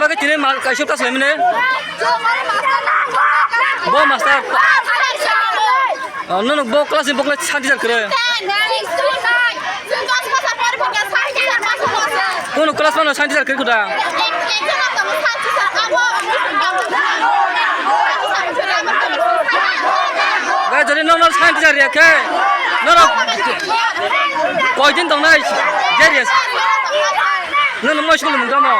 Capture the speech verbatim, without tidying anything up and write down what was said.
Oke, tini ma-, kaisa class laimani? Bo master. Oh, no, no, bo class ni bo class science teacher kwrwi. Kono class mano science teacher kwrwi kuda. Gai jodi no no science teacher ya khe. No no. Koi din tong nai. Jerias. No no mo school mun kamo.